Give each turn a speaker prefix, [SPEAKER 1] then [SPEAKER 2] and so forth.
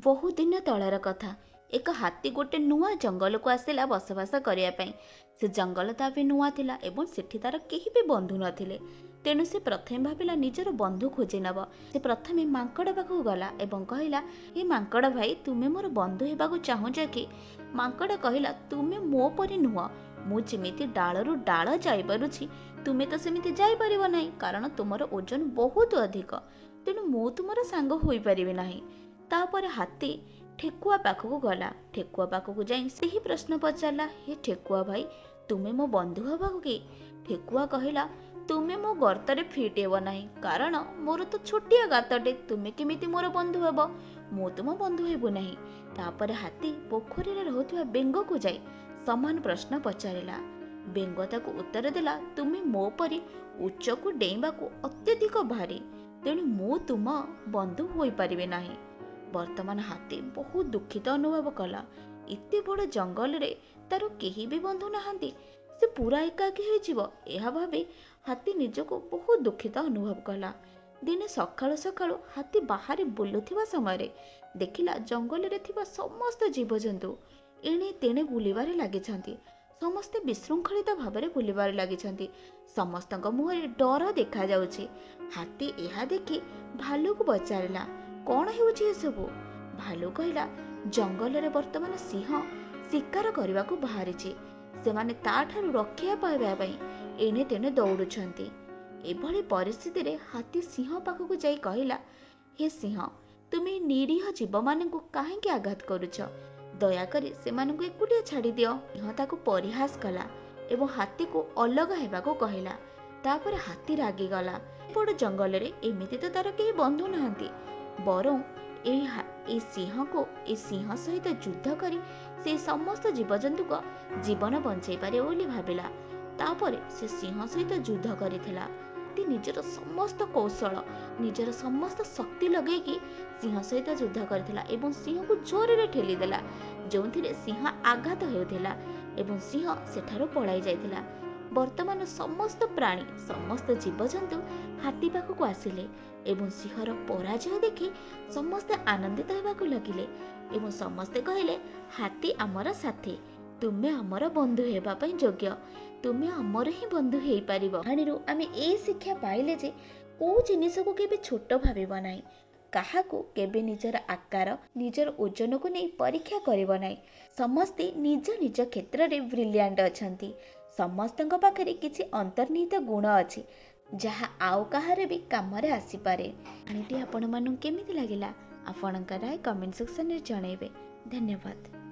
[SPEAKER 1] ବହୁ ଦିନ ତଳର କଥା। ଏକ ହାତୀ ଗୋଟେ ନୂଆ ଜଙ୍ଗଲକୁ ଆସିଲା ବସବାସ କରିବା ପାଇଁ। ସେ ଜଙ୍ଗଲ ତା ପାଇଁ ନୂଆ ଥିଲା ଏବଂ ସେଠି ତାର କେହି ବି ବନ୍ଧୁ ନଥିଲେ। ତେଣୁ ସେ ପ୍ରଥମେ ଭାବିଲା ନିଜର ବନ୍ଧୁ ଖୋଜି ନେବ। ସେ ପ୍ରଥମେ ମାଙ୍କଡ଼ ପାଖକୁ ଗଲା ଏବଂ କହିଲା, ହେ ମାଙ୍କଡ଼ ଭାଇ, ତୁମେ ମୋର ବନ୍ଧୁ ହେବାକୁ ଚାହୁଁଛ କି? ମାଙ୍କଡ଼ କହିଲା, ତୁମେ ମୋ ପରି ନୁହଁ। ମୁଁ ଯେମିତି ଡାଳରୁ ଡାଳ ଯାଇପାରୁଛି, ତୁମେ ତ ସେମିତି ଯାଇପାରିବ ନାହିଁ, କାରଣ ତୁମର ଓଜନ ବହୁତ ଅଧିକ। ତେଣୁ ମୁଁ ତୁମର ସାଙ୍ଗ ହୋଇପାରିବି ନାହିଁ। ତାପରେ ହାତୀ ଠେକୁଆ ପାଖକୁ ଗଲା। ଠେକୁଆ ପାଖକୁ ଯାଇ ସେହି ପ୍ରଶ୍ନ ପଚାରିଲା, ହେ ଠେକୁଆ ଭାଇ, ତୁମେ ମୋ ବନ୍ଧୁ ହେବାକୁ କି? ଠେକୁଆ କହିଲା, ତୁମେ ମୋ ଗର୍ତ୍ତରେ ଫିଟ୍ ହେବ ନାହିଁ, କାରଣ ମୋର ତ ଛୋଟିଆ ଗାତଟେ, ତୁମେ କେମିତି ମୋର ବନ୍ଧୁ ହେବ? ମୁଁ ତୁମ ବନ୍ଧୁ ହେବୁ ନାହିଁ। ତାପରେ ହାତୀ ପୋଖରୀରେ ରହୁଥିବା ବେଙ୍ଗକୁ ଯାଇ ସମାନ ପ୍ରଶ୍ନ ପଚାରିଲା। ବେଙ୍ଗ ତାକୁ ଉତ୍ତର ଦେଲା, ତୁମେ ମୋ ପରି ଉଚ୍ଚକୁ ଡେଇଁବାକୁ ଅତ୍ୟଧିକ ଭାରୀ, ତେଣୁ ମୁଁ ତୁମ ବନ୍ଧୁ ହୋଇପାରିବି ନାହିଁ। ବର୍ତ୍ତମାନ ହାତୀ ବହୁତ ଦୁଃଖିତ ଅନୁଭବ କଲା। ଏତେ ବଡ଼ ଜଙ୍ଗଲରେ ତାର କେହି ବି ବନ୍ଧୁ ନାହାନ୍ତି, ସେ ପୁରା ଏକାକୀ ହୋଇଯିବ, ଏହା ଭାବି ହାତୀ ନିଜକୁ ବହୁତ ଦୁଃଖିତ ଅନୁଭବ କଲା। ଦିନେ ସକାଳୁ ସକାଳୁ ହାତୀ ବାହାରେ ବୁଲୁଥିବା ସମୟରେ ଦେଖିଲା ଜଙ୍ଗଲରେ ଥିବା ସମସ୍ତ ଜୀବଜନ୍ତୁ ଏଣେ ତେଣେ ବୁଲିବାରେ ଲାଗିଛନ୍ତି। ସମସ୍ତେ ବିଶୃଙ୍ଖଳିତ ଭାବରେ ବୁଲିବାରେ ଲାଗିଛନ୍ତି। ସମସ୍ତଙ୍କ ମୁହଁରେ ଡର ଦେଖାଯାଉଛି। ହାତୀ ଏହା ଦେଖି ଭାଲୁକୁ ପଚାରିଲା, କ'ଣ ହେଉଛି ଏସବୁ? ଭାଲୁ କହିଲା, ଜଙ୍ଗଲରେ ବର୍ତ୍ତମାନ ସିଂହ ଶିକାର କରିବାକୁ ବାହାରିଛି। ସେମାନେ ତାଠାରୁ ରକ୍ଷା ପାଇବା ପାଇଁ ଏଣେ ତେଣେ ଦୌଡ଼ୁଛନ୍ତି। ଏଭଳି ପରିସ୍ଥିତିରେ ହାତୀ ସିଂହ ପାଖକୁ ଯାଇ କହିଲା, ହେ ସିଂହ, ତୁମେ ନିରୀହ ଜୀବମାନଙ୍କୁ କାହିଁକି ଆଘାତ କରୁଛ? ଦୟାକରି ସେମାନଙ୍କୁ ଏକୁଟିଆ ଛାଡ଼ିଦିଅ। ସିଂହ ତାକୁ ପରିହାସ କଲା ଏବଂ ହାତୀକୁ ଅଲଗା ହେବାକୁ କହିଲା। ତାପରେ ହାତୀ ରାଗିଗଲା। ବଡ଼ ଜଙ୍ଗଲରେ ଏମିତି ତ ତାର କେହି ବନ୍ଧୁ ନାହାନ୍ତି, ବରଂ ଏଇ ସିଂହକୁ, ଏ ସିଂହ ସହିତ ଯୁଦ୍ଧ କରି ସେ ସମସ୍ତ ଜୀବଜନ୍ତୁଙ୍କ ଜୀବନ ବଞ୍ଚେଇ ପାରିବ ବୋଲି ଭାବିଲା। ତାପରେ ସେ ସିଂହ ସହିତ ଯୁଦ୍ଧ କରିଥିଲା। ହାତୀ ନିଜର ସମସ୍ତ କୌଶଳ, ନିଜର ସମସ୍ତ ଶକ୍ତି ଲଗେଇକି ସିଂହ ସହିତ ଯୁଦ୍ଧ କରିଥିଲା ଏବଂ ସିଂହକୁ ଜୋରରେ ଠେଲିଦେଲା, ଯେଉଁଥିରେ ସିଂହ ଆଘାତ ହେଉଥିଲା ଏବଂ ସିଂହ ସେଠାରୁ ପଳାଇ ଯାଇଥିଲା। ବର୍ତ୍ତମାନ ସମସ୍ତ ପ୍ରାଣୀ, ସମସ୍ତ ଜୀବଜନ୍ତୁ ହାତୀ ପାଖକୁ ଆସିଲେ ଏବଂ ସିଂହର ପରାଜୟ ଦେଖି ସମସ୍ତେ ଆନନ୍ଦିତ ହେବାକୁ ଲାଗିଲେ ଏବଂ ସମସ୍ତେ କହିଲେ, ହାତୀ ଆମର ସାଥୀ, ତୁମେ ଆମର ବନ୍ଧୁ ହେବା ପାଇଁ ଯୋଗ୍ୟ, ତୁମେ ଆମର ହିଁ ବନ୍ଧୁ ହେଇପାରିବ। କାହାଣୀରୁ ଆମେ ଏଇ ଶିକ୍ଷା ପାଇଲେ ଯେ କେଉଁ ଜିନିଷକୁ କେବେ ଛୋଟ ଭାବିବ ନାହିଁ, କାହାକୁ କେବେ ନିଜର ଆକାର, ନିଜର ଓଜନକୁ ନେଇ ପରୀକ୍ଷା କରିବ ନାହିଁ। ସମସ୍ତେ ନିଜ ନିଜ କ୍ଷେତ୍ରରେ ବ୍ରିଲିଆଣ୍ଟ ଅଛନ୍ତି। ସମସ୍ତଙ୍କ ପାଖରେ କିଛି ଅନ୍ତର୍ନିହିତ ଗୁଣ ଅଛି, ଯାହା ଆଉ କାହାର ବି କାମରେ ଆସିପାରେ। କାହାଣୀଟି ଆପଣମାନଙ୍କୁ କେମିତି ଲାଗିଲା? ଆପଣଙ୍କ ରାୟ କମେଣ୍ଟ ସେକ୍ସନରେ ଜଣାଇବେ। ଧନ୍ୟବାଦ।